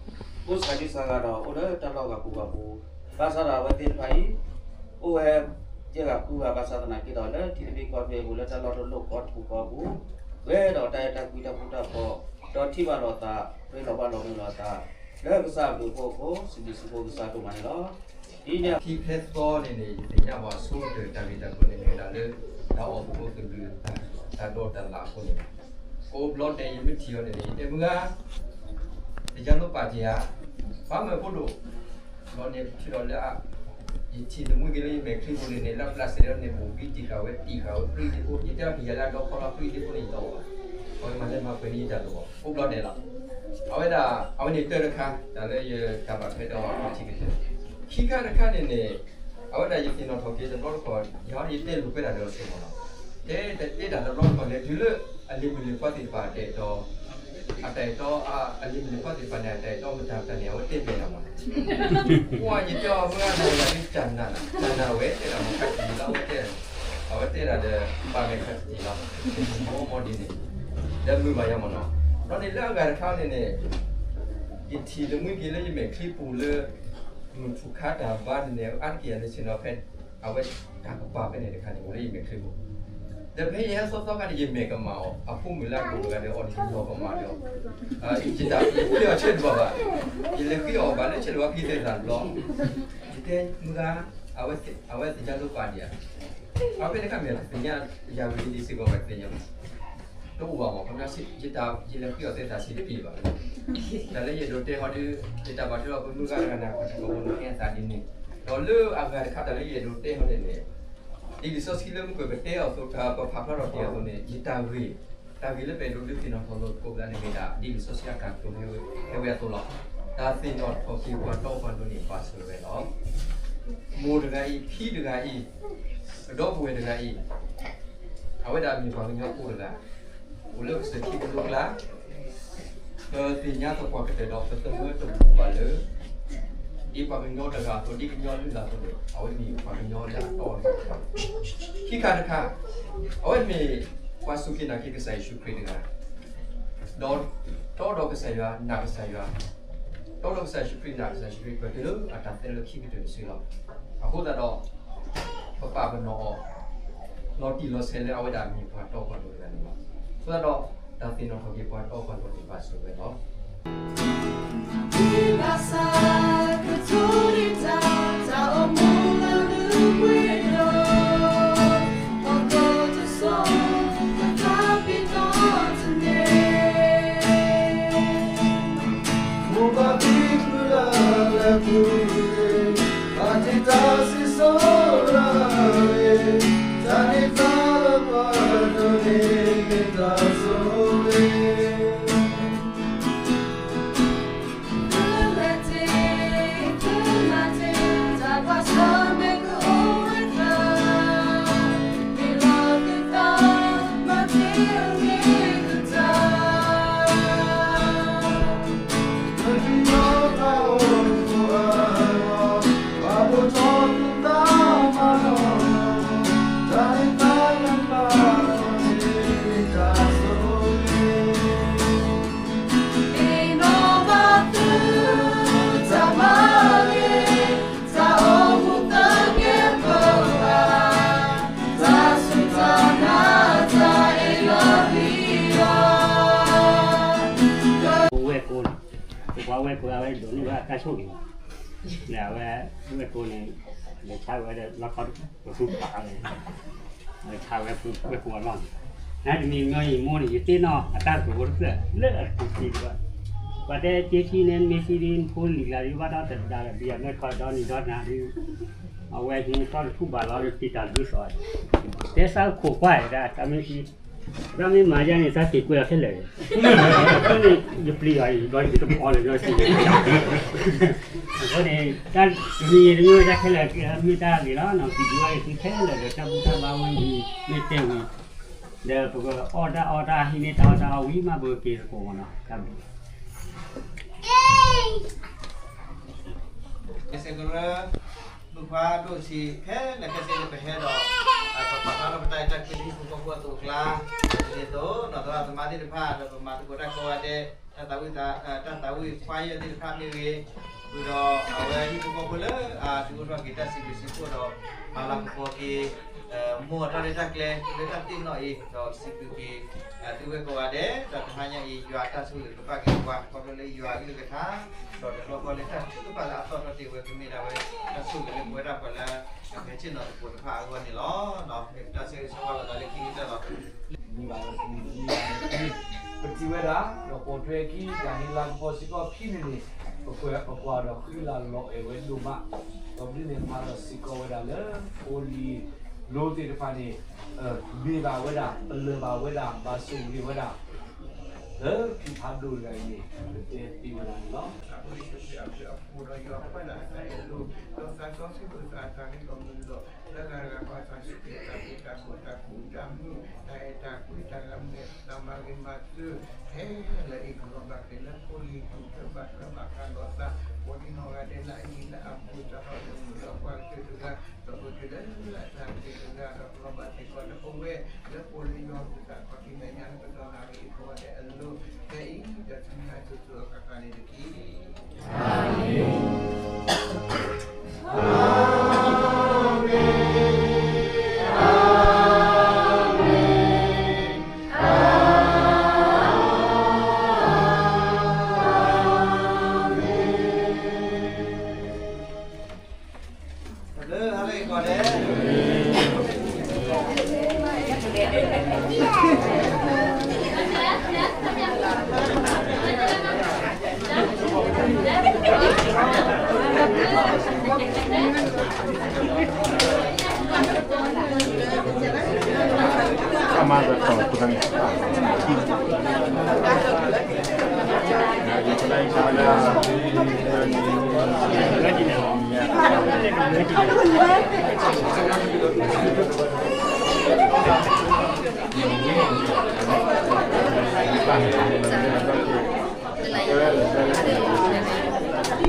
အိၣ်ဆံးဆံးဂၤဒီး အိၣ်လၢတၢ်လီၢ်ဂၤပူၤဂၤပူၤ ဘၣ်ဆၣ်ဒီးအဝဲသ့ၣ်တဖၣ်အံၤ အိၣ်ဝဲ ယဲၢ်ဂၤဃုဂၤ ဘၣ်ဆၣ်သနာ်က့ဒီး လၢထံသဘျ့ကီၢ်သဘျ့အပူၤ လၢတၢ်လီၢ်တလီၢ်ကီၢ်တပူၤဃီအပူၤ ပှဲၤဒီးတၢ်အဲၣ်တၢ်ကွံတၢ်ဃူတၢ်ဖိး ဒီးထံၣ်ဘၣ်လိာ်သး ရ့လိာ်ဘၣ်လိာ်မုာ်လိာ်သး လၢကစၢ်အဘျုးအဖှိၣ်အဃိ စံးဘျုးစံးဖှိၣ်ကစၢ်ဒိၣ်မးန့ၣ်လီၤ. ဒ်န့ၣ်အသိး ဖဲသီန့ၣ်န့ၣ် ယသ့ၣ်ညါဘၣ်ဆိကတၢၢ်တၢ်ဂ့ၢ်တၢ်ကျိၤန့ၣ် မ့ၢ်ဝဲဒၣ်လၢ တၢ်အိၣ်ဖှိၣ်သဘျုး တၢ်ဒိးတၢ်လၣ်အဃိန့ၣ် ကိးဘျီန့ၣ် ယမ့ၢ်ထံၣ်အီၤန့ၣ်န့ၣ် ယတဲမုၢ်ဂၤ သ့ၣ်ညါလိာ်ပာ်က့ၤဧါ, ပှၤမၢဖိဒိၣ် ဘျီန့ၣ်ထံၣ်ဒီးလၢ ယထံၣ်တမှံက့ၤလၢယမဲာ်ချံပူၤန့ၣ်န့ၣ် လၢပျၢ်စဲးဒီးန့ၣ် ဘူးဘံတံၢ်ဃာ်ဝဲတံၢ်ဃာ်ဝဲ ပြံဒ့ဖိ ယတဲအီၤက့ၤယၤလၢအဒီခီလီၤ ပြံဒ့ဖိန့ၣ်ယတီၢ်ဘၣ်, အဝဲမၤလဲၤမၤပှဲၤန့ၣ်ယတၢ်တဘီ အိၣ်ဘျီဒဲးလီၤ. အဝဲဒၣ် အဝဲန့ၣ်တၢ်တခါ တၢ်လၢယတၢ်ဘၣ်ထွဲဒီးထံၣ်ကတၢၢ် ခံခါတခါန့ၣ်န့ၣ် အဝဲဒၣ်ယသ့ၣ်နီၣ်ထီၣ်က့ၤတဘျီတခီၣ် ယဟီယတဲလိာ်ကွဲဒၣ်ဒီးဆိကမိၣ်လီၤ. တဲတၢ်တဲတၢ်တဘျီတခီၣ်လဲၤတုၤလၢ အလံၤမုၣ်လံၤခွါသ့ၣ်တဖၣ်အတၢ်အဲၣ်တီ အတၢ်အဲၣ်တီ အလံၤမုၣ်လံၤခွါသ့ၣ်တဖၣ်န့ၣ် အတၢ်အဲၣ်တီမတၤမတၤန့ၣ် အဝဲတဲပျဲလီၤမး ပှၤယတဲအီၤမုၢ်ဂၤန့ၣ် တၢ်နး တၢ်နးဝဲတဲဒၣ်မ့ၢ်ခါတံၢ်လီၤ အဝဲတဲ အဝဲတဲဒၣ်ဒီး ဘၣ်မဲာ်ခါတံၢ်လီၤ မ့ၢ်မ့ၢ်ဒ်န့ၣ် ဒီးမုာ်ဘၣ်ယၤမ့ၢ်နီၤ ဒီးန့ၣ်လၢအဂၤတခါန့ၣ်န့ၣ် ယထံၣ်တမှံက့ၤလၢယမဲာ်ချံပူၤလၢ မုၢ်ထူၣ်ခါတၢ်ဘါန့ၣ်န့ၣ် အါတက့ၢ်ယၤလၢဆ့ၣ်နီၤဖဲ အဝဲတၢ်ကပၤဖဲန့ၣ်တခါန့ၣ် အိၣ်လၢယမဲာ်ချံပူၤ ဒီးဖဲယဟဲသီသီခါန့ၣ် ယမဲာ်ကမၣ်အီၤ အဖိမုၣ်လၢအကိာ်တဂၤဒီးအီၤန့ၣ် ယလီၤကမၣ်ဒီး ယတၢ်ယဖိလၢအဆၢတဘၣ်ဘၣ် ယလဲၤဃ့အီၣ်ဘၣ်လၢဆဲးလဝါကံသဲသးတဘျီ ယတဲမုၢ်ဂၤ အဝဲသ့ၣ်ညါလိာ်ပာ်ဒံးဧါ အဝဲဖဲန့ၣ်ခါမ့ၢ်တသ့ၣ်ညါ ယၤဝံၤဒ်စ့ၢ်ကီးဘၣ်တသ့ၣ်ညါဘၣ် တအိၣ်ဘၣ်မး ခီပညီ ယတၢ်ယလဲၤဃ့အီၣ်သဲသးဆံးတပျံၤဘၣ် တၢ်လၢယအဲၣ်ဒိးတဲဟီဒီး ယတၢ်ဘၣ်ထွဲဒီးပမုၢ်ဂၤတဂၤန့ၣ် ပှၤတကီၢ်ဖိန့ၣ် ကဲသးဒ်န့ၣ် ဒီးလၢအဂၤတခါတၢ်လၢယအဲၣ်ဒိးတဲဟီန့ၣ်န့ၣ် ဒ်လံာ်စီဆှံလၢမုၢ်ကၢၢ်ပတဲအီၤအသိး ပဖးဖျါထီၣ်တ့ၢ်အသိးန့ၣ် ယတၢ်ဂ့ၢ် တၢ်ဂ့ၢ်လၢပအဲၣ်ဒိးဒုးသ့ၣ်နီၣ်ထီၣ်လိာ်သကိးပသးန့ၣ်မ့ၢ်ဒၣ် ဒ်လံာ်စီဆှံအတၢ်ကတိၤဟဲဝဲအသိးလီၤ. တၢ်သ့ၣ်နီၣ်ထီၣ်က့ၤပှၤတီပှၤလိၤန့ၣ်ဘၣ်ဆိၣ်ဂ့ၤဝဲလီၤ. မိၢ်တဂၤအံၤ ခံတဂၤအံၤ ဒီပုၢ်ဝဲၢ်တဂၤအံၤ အဝဲဒၣ်မ့ၢ်ပှၤကညီဖိတဂၤ အိၣ်လၢကစၢၢ်ခံကလိကျါ ပသ့ၣ်ညါသပှၢ်ကတၢၢ်ဒီးပသးမၢတဘူၣ်ဘၣ်လၢ ဒ်ပှၤကညီတဂၤအသိး ဒ်ကညီလုၢ်လၢ်အသိးန့ၣ် အဝဲမ့ၢ်ပှၤကညီလၢအတီအလိၤတဂၤ ခံခါတခါ အဝဲမ့ၢ်ပှၤစူၢ်က့ၤနာ်က့ၤကစၢ်ယ့ၣ်ၡူးခရံာ်တဂၤ ဒီးတီဒီးကစၢ်ယွၤ နာ်ကစၢ်ယွၤ တီဒီးကစၢ်ယ့ၣ်ၡူးခရံာ် နာ်ကစၢ်ယ့ၣ်ၡူးခရံာ် ပတုၤလၢအတၢ်သဲလၢခံကတၢၢ်တစုလီၤ. အဃိသတးဒီး ပပာ်ပနီၣ်အီၤ လီၤတံၢ်လီၤဆဲးလၢအဝဲဒၣ်မ့ၢ်ပှၤတီပှၤလိၤတဂၤန့ၣ်လီၤ. အဃိသတးဒီး တၢ်သ့ၣ်နီၣ်ထီၣ်က့ၤပှၤတီပှၤလိၤန့ၣ်ဘၣ်ဆိၣ်ဂ့ၤဝဲလီၤ. ဝဲၢ်ကိန့ၣ် ပကွၢ်ဝဲၢ်ကိအဝဲဒိးန့ၢ်ဘၣ်တၢ်ဆိၣ်ဂ့ၤ, ဒီးအဝဲဝဲၢ်ကိန့ၣ် လဲၤဆါဝဲဒီးလီခီတဖုဖးလဲၣ်, လဲၤဆါဝဲဝဲၢ်ကိအလီၢ်န့ၣ်, နတမံၤမံၤအံၤမိၢ်န့ၣ် ယတ့ၢ်နီၢ်အတၢ်ကတိၤဖိတဖျၢၣ် လၢအတံၤသံဘၣ်, ပှၤတဲက့ၤထံန့ၣ် မ့ၢ်သံဒ်ဖိလံၤလၢဒ်ဘၣ်ဒီးတဒါဒီး ဘံယၤမ့ၢ်ခီဒီနံၤဒီနၤဒ်, အဝဲဟံးသီၣ်တထူၣ်ဘၣ်လီၤဒီးတံာ်တၢ်ဒုးသိး, တဲစၢ်ခိၣ်ကွၢ်ဒၣ် တၢ်မ့ၢ်သံ တၢ်မ့ၢ်မၤယါန့ၣ် တၢ်သံကွဲးအီၤခဲလၢာ်, အဃိန့ၣ် ယပျံၤအီၤအံၤ ဒီးယတမၤအီၤလၢၤဒီးစံး, အဃိန့ၣ် တၢ်တမံၤတမံၤဝဲတၢ်ခဲလၢာ် မ့ၢ်တၢ်ဂ့ၤလီၤ, ပျံၤဝဲယသုခဲလၢာ်ဒီးတၢ်ဘူၣ်တၢ်ဘါဝဲအံၤ မ့ၢ်တဲဝံၤ, ဒီးပကအီၣ်တၢ်အီတၢ်ဟံးန့ၢ်တၢ်အီၣ်တၢ်အီဝံၤမး ပကက့ၤသကိးမ့ၢ်နီၤ, တၢ်ဘျုး ကစၢ်ကရၢ မုၣ်ခွါဒိၣ်ဆံးခဲလၢာ်ခဲဆ့လၢပဟဲဒီး ပပာ်ဖျါထီၣ်ပတၢ်အဲၣ်တၢ်ကွံလၢဟံၣ်ဖိဃီဖိအသိးအကျါ, ဒ်သိးနီၢ်သရၣ်သမါသ့ၣ်တဖၣ် ဒီးပမၤသကိးတၢ်ကိးဂၤဒဲး, တၢ်သးဝံၣ် တၢ်သးဝံၣ်ခွါယဲၢ်သ့ၣ်တဖၣ်မ့ၢ်ဂ့ၤ, ဒီးအဝဲဟံၣ်ဖိဃီဖိလၢအဒုးအိၣ်ထီၣ်က့ၤတၢ်စံးဘျုးစံးဖှိၣ်ဒီး မၤလၤကပီၤက့ၤ မိၢ်အတၢ်ရဲၣ်တၢ်ကျဲၤလၢတၢ်သ့ၣ်နီၣ်အံၤ ဒီးစံးဘျုးက့ၤ သုဝဲကိးဂၤဒဲး ဒီးတဟါညါအံၤ ယွၤတၢ်ဆိၣ်ဂ့ၤကဘၣ်က့ၤပှၤ ခီဖျိလၢယွၤအကလုၢ်ကထါ ဒီးတဘျီဃီလၢတၢ်ထုကဖၣ်လၢအသီၣ်ထီၣ်တ့ၢ်ဝဲ ကမ့ၢ်ဒၣ်ဝဲ တၢ်ဆိၣ်ဂ့ၤလၢပဝဲဒၣ်ပှၤလၢ အမဲာ်ဆ့ၣ်နီၤသကိးတဖၣ်အဂီၢ်န့ၣ်လီၤ. မ့ၢ်ပတၢ်ဆၢဂ့ၤဆၢဝါလိာ်သးလၢခံကတၢၢ်လီၤ. မ့ၢ်ဘၣ်လၢပမ့ၢ် ပထံၣ်ဝဲဒၣ် ဒီးပိာ်ထွဲခံ တၢ်ဟ့ၣ်လၤကပီၤစ့ၢ်ကီးခံန့ၣ်န့ၣ် ပကွၢ်ပကွၢ်ဒီးဃံလၤလီၤအဲၣ်ဝဲဒိၣ်မး, ဒီးဒ်န့ၣ်အသိးဒီးစ့ၢ်ကီးဝဲဒၣ်လၢ ဖိလံၤလိၤသ့ၣ်တဖၣ်န့ၣ် မ့ၢ်ဘၣ်ဝဲဒၣ် ပလၢၢ်ဘၣ်ဝဲဒၣ် ဘၣ်ဆိၣ်ဂ့ၤဝဲဒၣ် လၢဖံဖးဒိၣ်တဂၤအံၤန့ၣ် ပတဲသ့ဝဲဒၣ်န့ၣ်လီၤ. အဃိန့ၣ် အဃိဒီးယွၤပှဲၤဒီးအတၢ်အဲၣ်လိာ် ဒီးသးစီဆှံပသးအတၢ်ဂ့ၢ်ကီၢ်မုၢ်ဒီး လၢဂၤဂၤပှၤသးဆူၣ်က့ၤသးက့ၤတၢ်ကိၢ်တၢ်ဂီၤတၢ်မုာ် တၢ်အဲၣ်တၢ်ကွံတၢ်ဂၤမုာ် တၢ်မၤဂ့ၤမၤစၢၤ ဖဲလၢအံၤကလီၤဘၣ်က့ၤလၢဖိလံၤထူၣ်ဖျဲးဘၣ်ထွဲဘၣ်ဃးဒီးသး ပှၤဒ်နီၢ်ဂၤဒဲးလၢအနံၤလၢအပူၤ တၢ်ဟီၣ်တမုာ်ဒီးပှၤကတၢၢ်တဂၤ ဒီးကတၢၢ်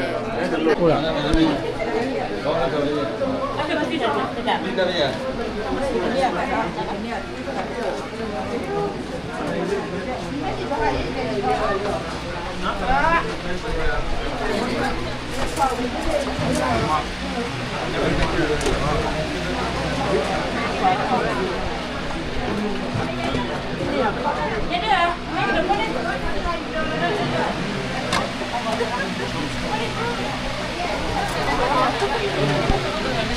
လၢအတၢ်ကတၢၢ်တဂၤ ဒီးကလီၤဘၣ်စ့ၢ်ကီးလၢပဝဲ လၢပအိၣ်လၢယွၤအပူၤ တၢ်ခီၣ်ထံးမဲာ်ညါလၢပဒီနၣ်ရံၣ်အံၤကိးဂၤဒဲးအလိၤ ဖဲအံၤဒီးဆူညါ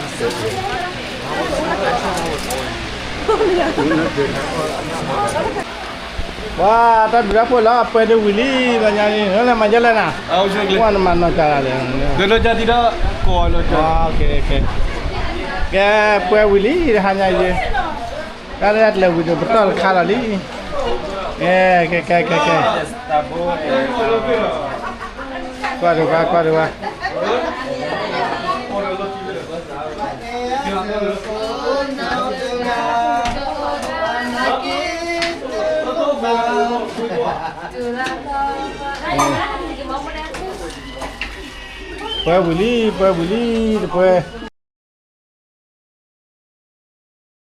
အစိၤစိၤအဃၣ်ဃၣ်န့ၣ်တက့ၢ်. ပှၤတၢ်ဘျုးတၢ်ဖှိၣ်လီၤ ပှဲၤဒုးဝံၤလံ လီၤညါလံ နမၤယဲလဲၣ်နၤ ကဲ ပှဲၤဝံၤလံ တဟါညါအံၤ တၢ်လၢတၢ်ကျဲၤဝံၤဒီး ပတီၢ်တခါလီၤလံ ကဲ ကဲ ကဲ ကဲ ကဲ ကွၢ်ဒိးကွၢ် ကွၢ်ဒိးကွၢ် ပှဲၤဝံၤလံ ပှဲၤဝံၤလံ တပှဲၤ